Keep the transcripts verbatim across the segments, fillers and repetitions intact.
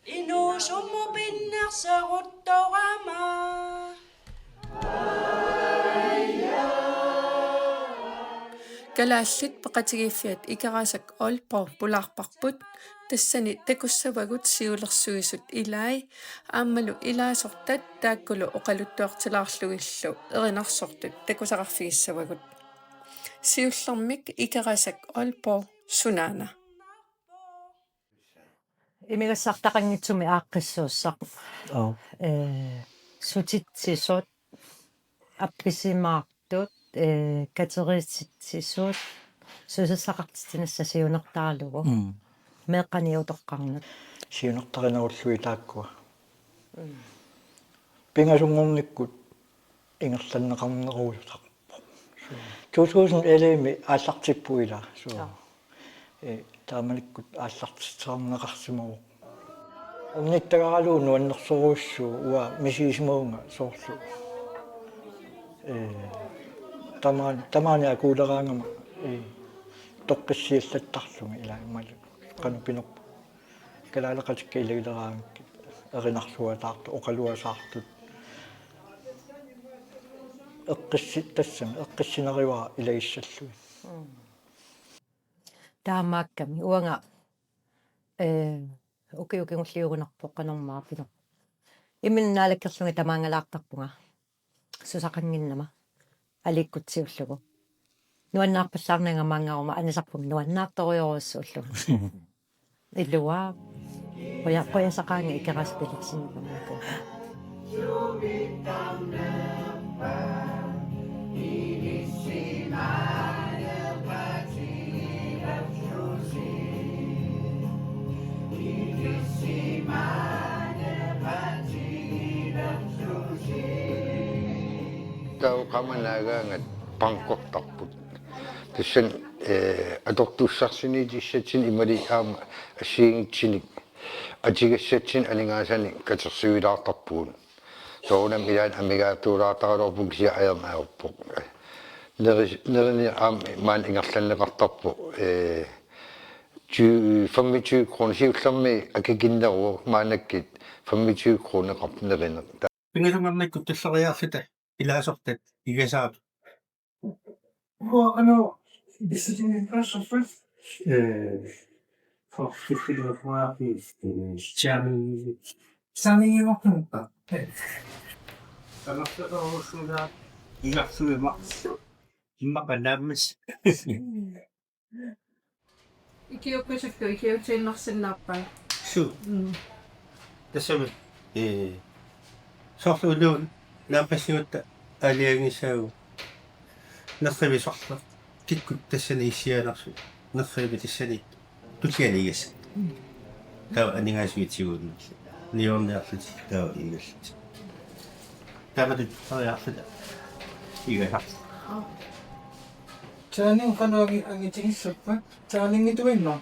Inuusummut pinnerseruttorama. Kalaallit Peqatigiiffiat Ikerasak Aalborg pulaarparput, tassani takussavagut siulersuisut ilaat aammalu ilaasortat taakkulu oqaluttuartilaarlugillu erinarsortut takusaqarfigissavagut. Siullermik Ikerasak Aalborg, sunaana? Imigassartaqanngitsumik aaqqissuussaq. Aap. Ee, sutitsisut, appisimaartut, ee, kateriititsisut, susassaqartitsinissaq siunertaralugu. Mm. Meeqqaniutoqqarnut. Siunertarinerullugit taakkua. Mm. Pingasunngornikkut ingerlanneqarnerusarpoq. Two thousand elleve-mi aallartippoq ilaa. Suu. Joo. Ee, taamanikkut aallartitseqarneqarsimavoq. Ornittagaralugu nuannersorujussuuvoq, uanga misigisimavunga soorlu. Ee, tamaan-, tamaani akuuleraangama, ee, toqqissiallattarlunga ilaa imaluunniit qanoq pinerpoq. Kalaaleqatikka ilagileraangakkit erinarsuataartut, oqaluasaartut. Eqqissi-, tassami eqqissinarivara ilagissallugit. Mm. Taamaakkami uanga, ee, ukiut kingulliit uunarpoq qanormaa pineq. Imminut naalakkerlunga tamaangalaartarpunga. Susaqannginnama. Aliikkut siullugu. Nuannaarpallaarnanga maanngaruma anisarpunga nuannaartorujorujussuullunga. Ilua. Quja-, qujasaqaanga Ikerasak pilersinneqarnikuuvoq. Taava qamanaagaangat bankortarput. Tassani, ee, atortussarsiortitsissatsinnut imaluunniit aamma assigiinngitsunik atugassatsinnik aningaasanik katersuilaartarpugut. Soorunami ilaanni amigaatulaartaraluarpugut kisianni ajornarpoq. Neri-, nerineq aamma maani ingerlanneqartarpoq. Ee, tyve, femogtyve kroner siullermik akikinneruvoq maannakkut femogtyve kroneqarpoq nerineq. Pingasunngornikkut tulleriiaarluta ilaasortat igasaat. Uanga, ano, this is in the first of all. Eh, for fifty dollars, eh, Johnny, Johnny, you want to, eh, I'm not sure what to do. Ila sui ma. Imma panamis. Ikiuukkusukku ikiuutiinnarsinnaappaa. Suu. Mm. Tassami, ee, soorlu uluup naapassigatta aalajangisaagut. Nerrivik soorlu. Kikkut tassani issiaannarsut. Nerrivik tassani tulliani igasat. Taava aningaasivik tiguinnarlutik. Niuerniarlutik taava igallutik. Taava tulleriiaarluta igasarlutik. Taaning qanoq angi-, angitigissappat? Taaninngituinnaq?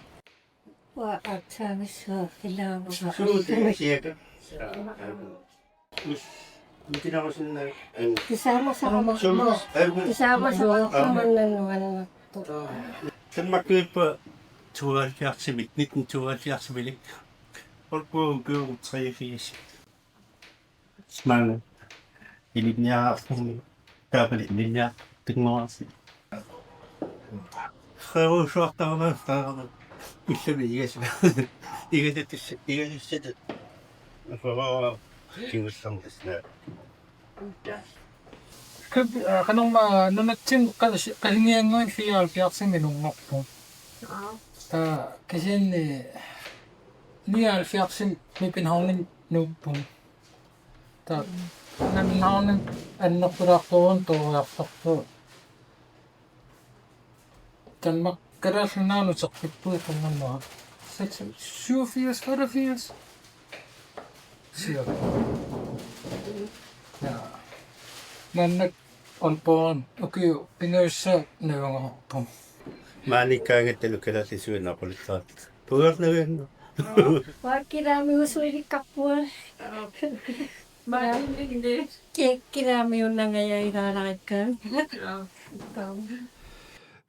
Uanga aatsaangassuaq ilaavunga. Suut siaka. Us. Mikinarusinna. Tisaamasaqarama. Sumus. Tisaamasaqarama nuannertoq. Danmarkimiippunga tooghalvfjerdsimi, nitten tooghalvfjerdsimilik. Olkuukkuu treogfirs. Maanga ilinniartarami, taapali ilinniartartunnguarsi. Qerussuartarama, taava. Illumi igas-, igasatus-, igasassatut. Qerua kingullermi tassani. Kap-, aa, qanormaa nunatsinni qas-, Qasigiannguit fireoghalvfjerdsimi nunngorpoq. Aa. Taava kisianni nioghalvfjerdsimi Københavnimi nuuppugut. Taava Københavnimi annertulaartoruna tooriartorpoq. Danmark, Kalaallit Nunaanut uterfipput qanganua. Seks, syvogfirs, otteogfirs. Cirka. Ja. Maannakkut Aalborgimi ukiut pingajussaat najugaqarpunga. Maaniikkaangattalu kalaallisuinnaq oqaluttuarit. Puigornaviannu. Uanga kinaamiusuilikkarpunga. Maaniinninni. Ki-, kinaamiunnangajaat ilaalarikkaat.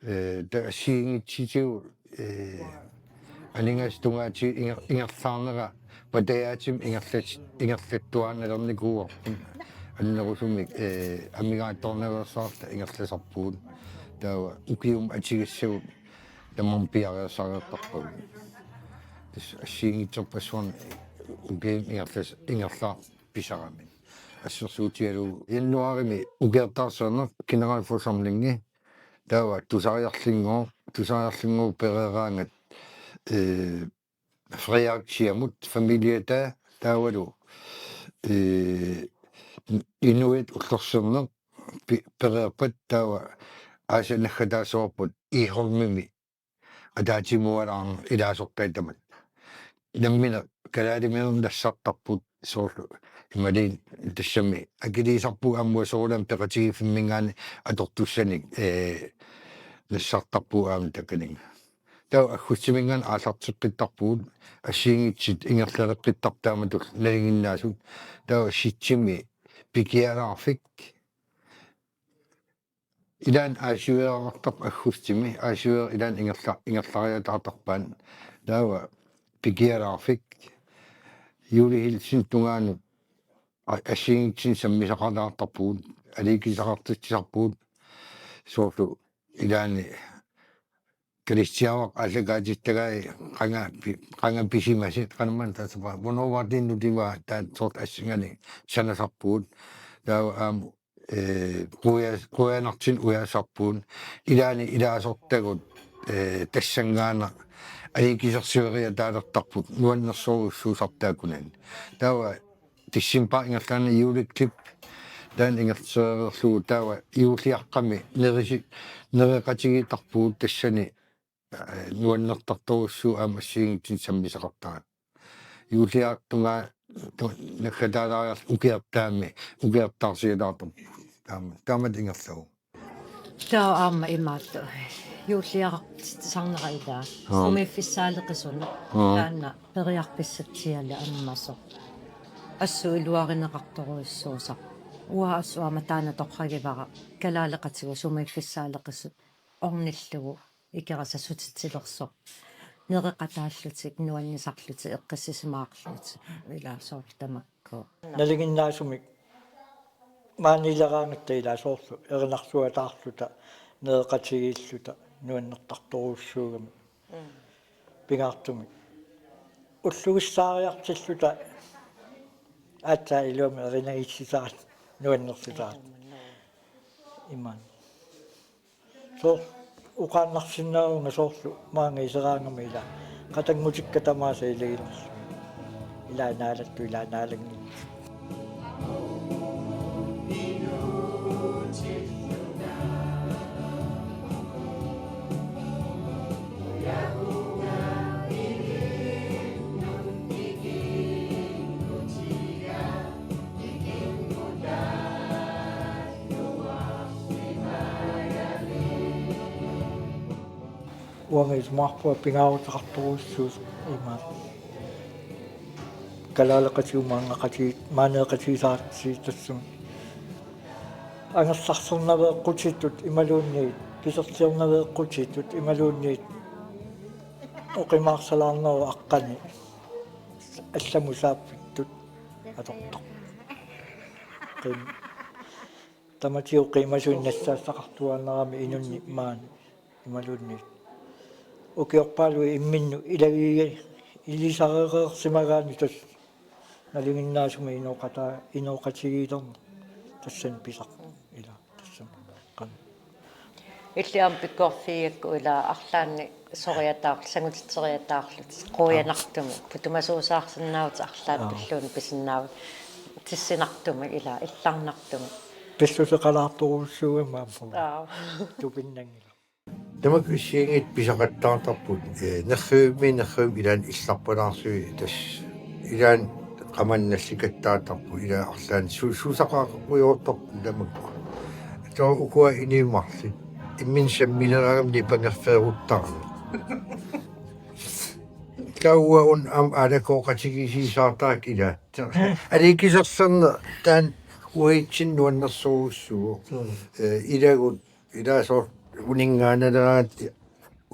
Ee, taava assigiinngitsutigut, ee, aningaasat tungaatigut inger-, ingerlaarnera patajaatimik ingerlat-, ingerlattuaannalernikuuarput. Annerusumik, ee, amigaattoornaveersaarluta ingerlasarpugut. Taava ukiumut atugassagut tamarmik piareersariaqarpagut. Tassa assigiinngitsorpassuarnik ukiumut ingerlas-, ingerlaartoq pisarami. Assersuutigalugu januaarimi ukiortaarsiorneq generalforsamlingi. Taava tusariarlunngooq, tusariarlunngooq pereeraangat, ee, Frederiksiamut familiata taavalu, ee, inuit ullorsiorneq pi-, pereerpat taava aasiit naggataassavarput Egholmimi ataatsimuualaarneq ilaasortai tamatta. Nammineq kalaalimineq nassartarput soorlu imaluunniit tassami akiliisarpugut aamma soorunami peqatigiiffimminngaanniit atortussanik, ee, nassartarpugut aamma takananga. Taava aggustiminngaanniit aallarteqqittarpugut assigiinngitsut ingerlaleqqittarput taamatut nalinginnaasut. Taava septembarimi pikialaarfik ilaanni aasiueerartarpoq aggustimi, aasiueeraq ilaanni ingerla-, ingerlariataartarpaat. Taava pikialaarfik juulip helsingip tungaanut a-, assigiinngitsunik sammisaqataartarpugut, aliikkutaqartitsisarpugut soorlu ilaanni Kalistiavaq aallakaatittagai qanga pi-, qanga pisimasoq qanormaanna taassuma, hvornår var det nu, det var, taava soorlu assinganik sanasarpugut. Taava aamma, ee, quja-, qujanartumik ujaasarpugut. Ilaanni ilaasortagut, ee, tassanngaannaq aliikkusersueriataalertarput nuannersorujussuusarput taakkunani. Taava decembarip ingerlaannaq juleklip taanna ingerlareerlugu taava juulliaqqami nerisi-, nereqatigiittarpugut tassani, ee, nuannertartorujussuuvoq aamma assigiinngitsunik sammisaqartaratta. Juulliartungaa tu-, naggataalaariarluta ukiortaami, ukiortaarsiataartarpugut. Taama, taamatut ingerlavoq. Taava aamma imaattoq. Juulliarartitsisarnera ilaa. Aa. Sumiiffissaaleqisunut. Aa. Taanna periarfissatsialu ammasoq. Assut iluarineqartorujussuusarpoq. Uanga assut aamma taanna torragivara. Kalaaleqatigut sumiiffissaaleqisut ornillugu Ikerasat sutitsilersoq. Nereqataallutik, nuannisarlutik, eqqissisimaarlutik. Ilaa soorlu tamakku. Nalinginnaasumik maaniileraangatta ilaa soorlu erinarsuataarluta, nereqatigiilluta, nuannertartorujussuugami. Mm. Pingaartumik. Ullugissaariartilluta aatsaat iluamik erinagissutaat, nuannersutaat. Imaanni. Soorlu oqaannarsinnaavunga soorlu maanga iseraangama ilaa. Qatanngutikka tamaasa ilagiinnarlugit. Ilaa naalattut, ilaa naalanngitsut. Uanga isumaqarpunga pingaaruteqartorujussuusoq imaattoq. Kalaaleqatigut maannaqatigiit-, maaniiqatigisaratsigu tassami. Angerlarsernaveeqqutitut imaluunniit, piserliornaveeqqutitut imaluunniit, oqimaarsalaarnerup aqqani allamut saaffittut atortoq. Qim-, tamatigut qiimasunik nassaassaqartuaannarami inunnik maani imaluunniit. Ukiorpaaluit imminnut ilagiga-, ilisarereersimagaanni tassa nalinginnaasumik inooqataa-, inooqatigiilerneq tassani pisaq. Ilaa, tassami. Qanoq. Illit aamma pikkoriffiigigakku ilaa arlaannik soriataarlutit, sangutitseriataarlutit, aa, quianartumik, putumasuusaarsinnaavutit arlaat, aa, tulluunniit pisinnaavutit, tissinartumik ilaa, illarnartumik. Pilluseqalaartorujussuugami aamma. Aa. Tupinnanngilaq. Tamakku assigiinngitsut pisaqattaartarput, ee, nerrivimmiit nerrivimmiit ilaanni illarpalaarlugit tassa ilaanni qamani nallikattaartarput ilaa arlaanni su-, suusaqaqqujoortarput tamakku. Taava ukua inuit marluk imminnut sammileraangamik nipangerfeeruttarami. Taava una aamma aalakkooqatigiissisaartarakku ilaa. Aliikkusersorneq taanna uatsinnut nuannersorujussuuvoq. Mm. Ee, ilagut, ilaa soorlu uninngaannaleraangat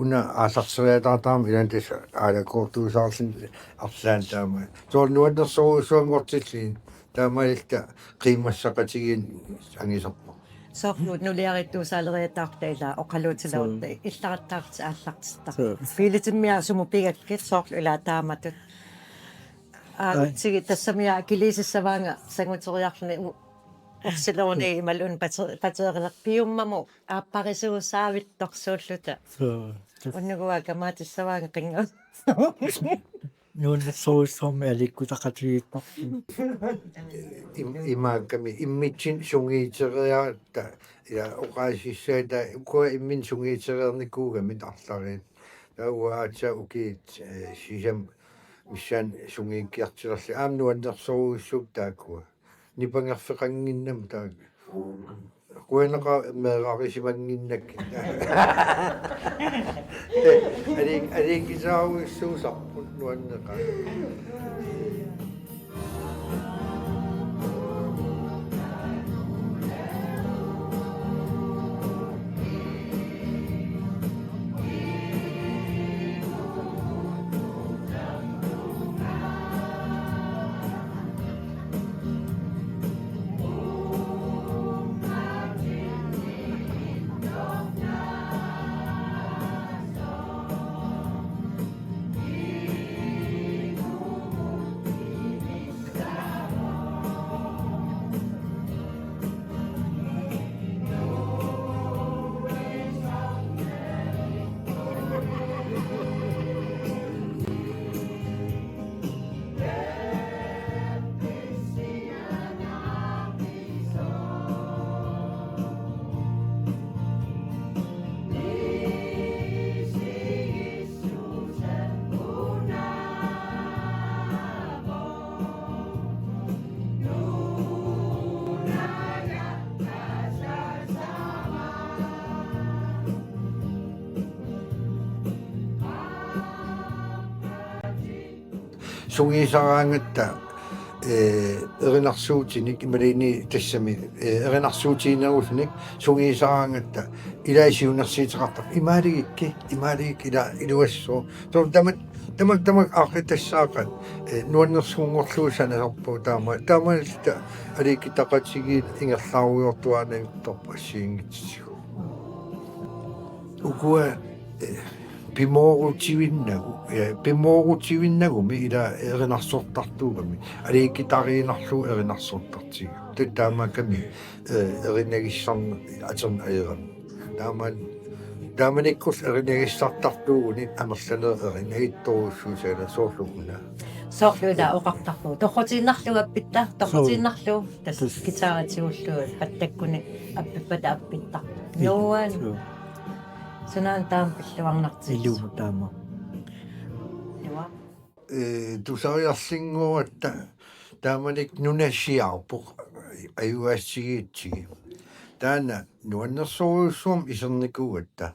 una aallarteriataartarami ilaanni tassa aalakoortuusaarluni arlaanni taama. Soorlu nuannersorujussuanngortillugit taamaalilluta qiimmassaqatigiinneq angisarpoq. Soorlu nuliarittuusaaleriataarluta ilaa oqaluutilerutta. Suu. Illarattaarluta aallartittarput. Suu. Piilitimmiaasumut pigakkit soorlu ilaa taamatut. Aa, ai. Tigi tassami akiliisissavaanga sanguteriarluni u-, orsileruni imaluunniit pate-, pateerilerpiummamut aapparisuusaavittorsuulluta. Suu. Unnuguaa kamaatsissavaanga qinnga. Nuannersorujussuarmik aliikkutaqatigiittarput. Im-, imaakkami immitsinnut sungiuteriaratta, ja, oqaasissaatit ukua imminnut sungiutereernikuugamik arlariit. Taava aatsaat ukiut, eh, sisamat missaanni sungiukkiartulerlugit aamma nuannersorujussuupput taakkua. Nipangerfeqannginnamik taakku. Qujanaqaaq meerarisimannginnakkit. Aliik-, aliikkutaarujussuusarput nuanneqaaq. Sungiusaraangatta, eh, erinarsuutinik imaluunniit tassami, eh, erinarsuutiginerusunik sungiusaraangatta ilai siunnersuuteqartarput imaaligikkit, imaaligikkit ilaa iluassooq. Soorlu tamat, tamak, tamak aarritassaaqaat, eh, nuannersuunngorlugu sanasarpagut taama, taamaalilluta aliikkutaqatigiit ingerlaarujoortuaannartarput assigiinngitsutigut. Ukua, eh, pimoorutivinnagu, eh, pimoorutivinnagumi ilaa erinarsortartuugami, aliikkutariinnarlugu erinarsortartigu. Tassa taamaakkami, eh, erinagissarneq atorneq ajorami. Taama, taamanikkullu erinagissartartuuguni amerlanerit erinagittorujussuusarput soorlu una. Soorlu ilaa oqartarpugut. Torrutiinnarlugu appitta, torrutiinnarlugu. Tassa guitaritigullugu pattakkuni appippata appitta. Nuan. Suu. Sunaana taama pilluarnartigisoq. Ilumut taama. Ilumut. Eh, tusariarlinnguugatta taamanikkut nunasiarpoq ajugaassutigigutsigu. Taanna nuannersorujussuarmik isernikuugatta.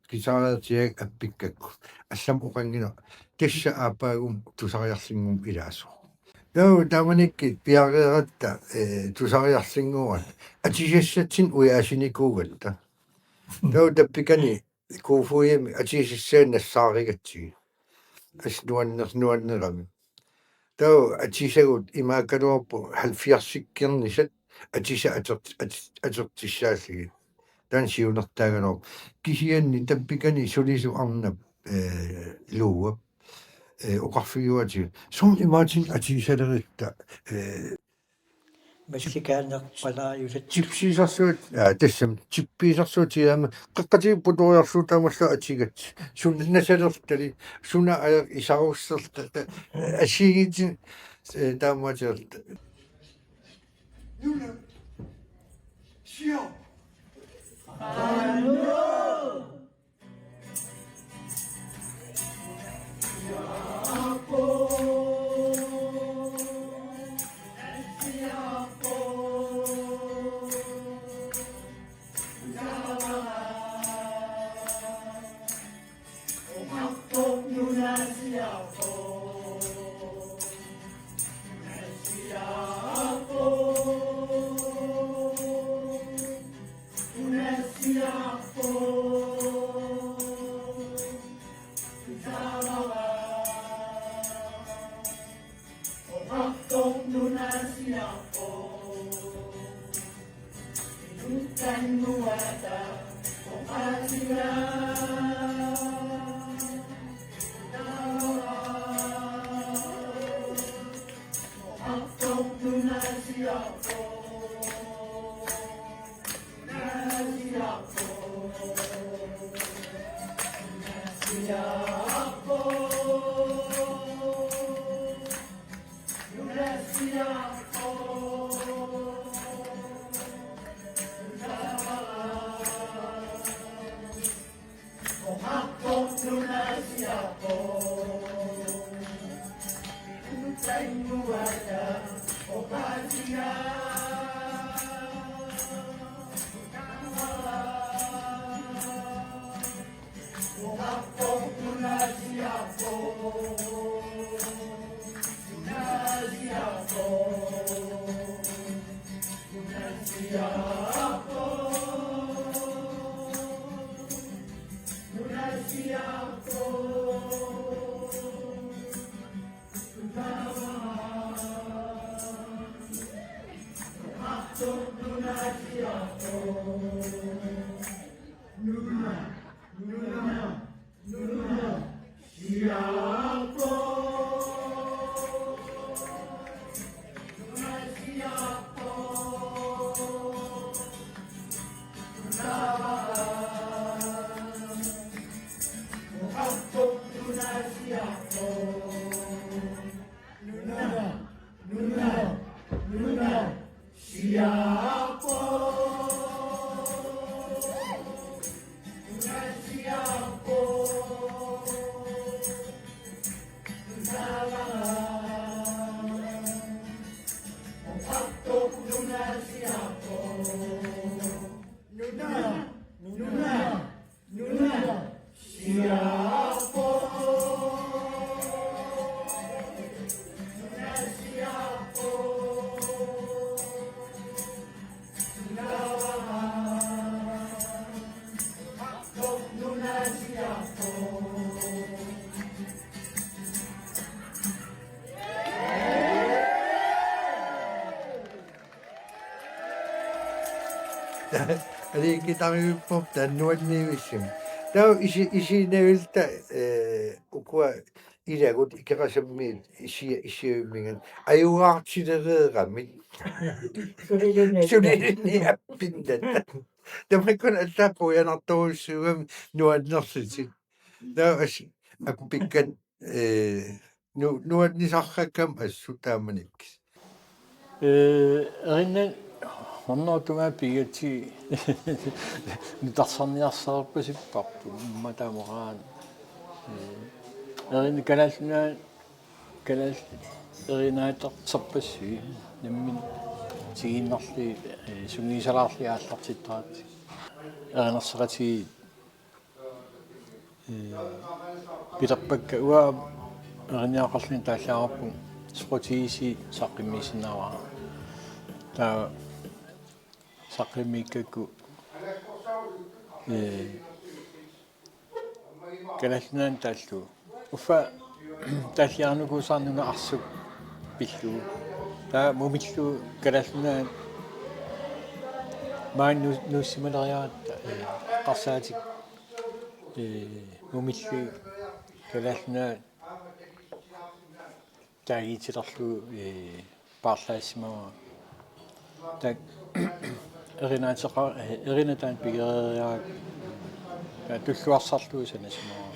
Guitariatigut appikkakkut. Allamik oqanngilaq tassa aappaagumut tusariarlinngummut ilaasoq. Taava taamanikkut piareeratta, eh, tusariarlinnguugatta atuisassatsinnut ujaasinikuugatta. Taava tappikani Kofoedimi atuisassaanut nassaarigatsigu. Assut nuanner-, nuannerami. Taava atuisagut imaakkaluarput halvfjerdsikkiarnisat atusat ator-, at-, atortussaallugit. Taanna siunertaagaluarpoq. Kisianni tappikani sulisut arnap, eh, Luuap, eh, oqarfigiuaatigut: Sumut imaattumik atuisaleritta, eh, massikaanerpalaajusat chipsiisarsuat, aa, tassami chipsiisarsuat tiaama qeqqatigut putoriarsuup taamallu atugatsigit. Suna nasalertali, suna ajak isarussertata, assigiinngitsunik, eh, taamaatigut. Nuna. Siap. Eli kitarivippoq taanna nuannivissim. Taava isi-, isiinnavilluta, eh, ukua ilagut Ikeqasummiit isi-, isiumingan ajugaartilereeramik. Sulilinni. Sulilinni appinnata. Tamakkua allaat qujanartorujussuugami nuannerlutik. Taava as-, appikkat, eh, nu-, nuannisartakkami assut taamanikkut. Eh, erinna hornootunga pigatsi nutarsarniarsarpasipparput immaqa taamaraat. Eh, erinna Kalaallit Nunaat, Kalaallit erinaaterpassuit nammineq tigiinnarlugit, eh, sungiusalaarlugit aallartittaratik. Erinarseqatigiit Ee, pilerpakka uanga erinarsorluni taallaarpunga sportisi saqqummiussinnaavara. Taava saqqummiukkakku, ee, Kalaallit Nunaanni taallugu. Uffa taalliarnikuusaarnuna arsuk pillugu. Taava mumillugu Kalaallit Nunaat maani nuu-, nuussimaleriaratta, ee, eqqarsaatikka. Ee, mumillugit Kalaallit Nunaat taaguutilerlugu, ee, paarlaassimavara. Taakku erinaateqa-, ee, erinataani pigereeriarakku taava tulluarsarlugu sanasimavara.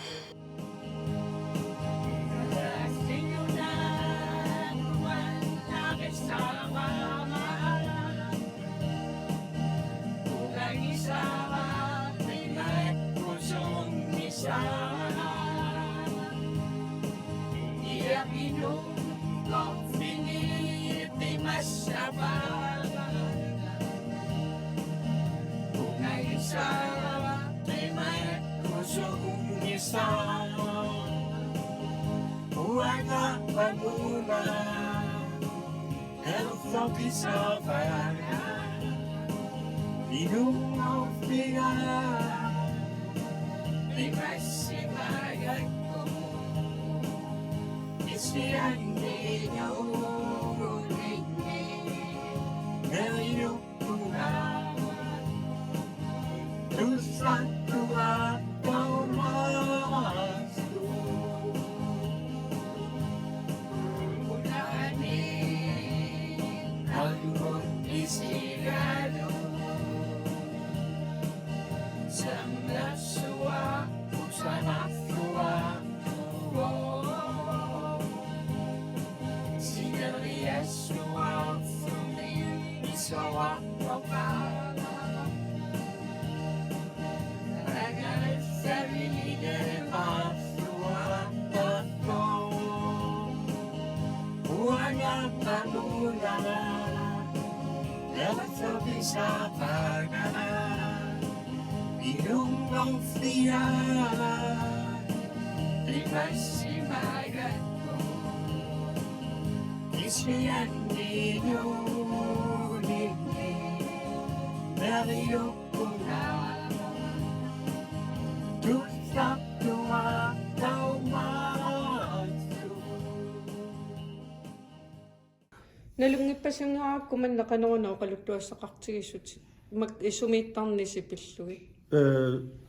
Nalunngippasingaarakku manna qanoruna oqaluttuassaqartigissutit, mak-, isumiittarnisi pillugit? Ee,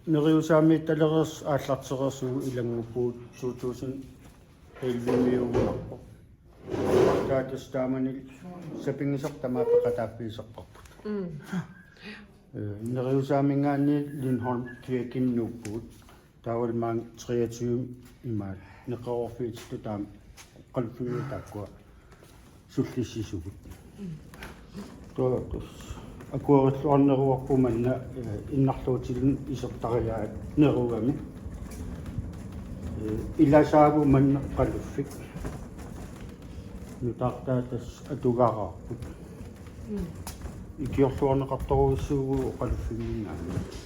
Neriusaamiittalereersoq aallartereersugut ilannguppugut to tusind elleve-miuugunarpoq. Taava tassa taamani sapinngisaq tamaat peqataaffigisarparput. Mm. Ee, Neriusaaminngaanniit Lindholm Kirkemi nuuppugut. Taavalu maanga treogtyve imaat neqeroorfiitittut taama oqaluffimmi taakkua sullissisugut. Taava tassa akuerilluarneruarput manna, ee, innarluutilinnut isertariaat nerugami. Ee, ilasaavoq manna oqaluffik. Nutaartaat tassa atugaraarput. Mm. Ikiorluarneqartorujussuuvugut oqaluffimminngaanniit.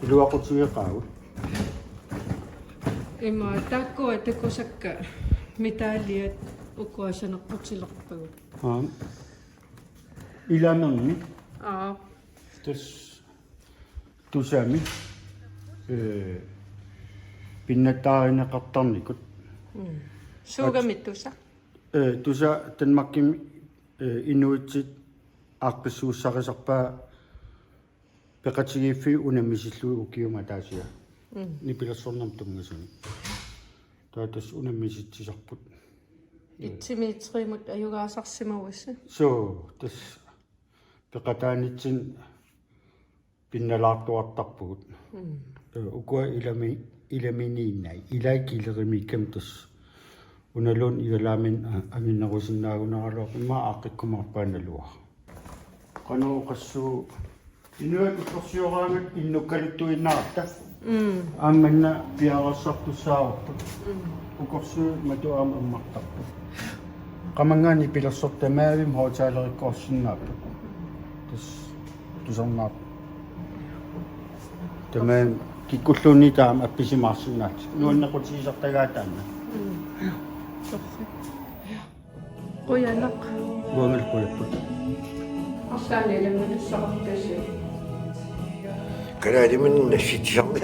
Iluaqutigeqaagut. Ima taakkua takusakka medaljat ukua saneqqutilerpagut. Aa. Ilamermi. Aa. Tassa tusami, ee, pinnattaarineqartarnikut. Mm. Suugami tusa? Ee, tusa Danmarkimi, ee, inuitsit aaqqissuussarisarpaat peqatigiiffiit unammisillugit ukiumut ataasiakkat. Mm. Nipilersornermut tunngasumik. Taava tassa unammisitsisarput. Itsimiitrimut ajugaasarsimavasi. Suu, tassa peqataanitsinni pinnalaartuartarpugut. Mm. Ee, ukua ilami-, ilaminiinnai, ilai kilerimiikkami tassa. Unaluunniit igalaamini a-, anginerusinnaagunaraluarpoq immaqa aaqqikkumaarpaat naluara. Qanoq oqassuugut. Inuit ukorsioraangat innukkaluttuinnaratta. Mm. Aamma manna piareersartussaavarput. Mm. Ukorsuit matut aamma ammartarput. Qamanngaanniit nipilersortut tamarmik højttalerikkoorsinnaapput. Tassa tusarnaarpoq. Tamarmik kikkulluunniit taama appisimaarsinnaallutik. Nuannequtigisartagaat taanna. Mm. Torrak. Qujanaq. Uangalu qujapput. Arlaanni ilanngunissaqartasi. Kalaaliminut nassitsisarneq.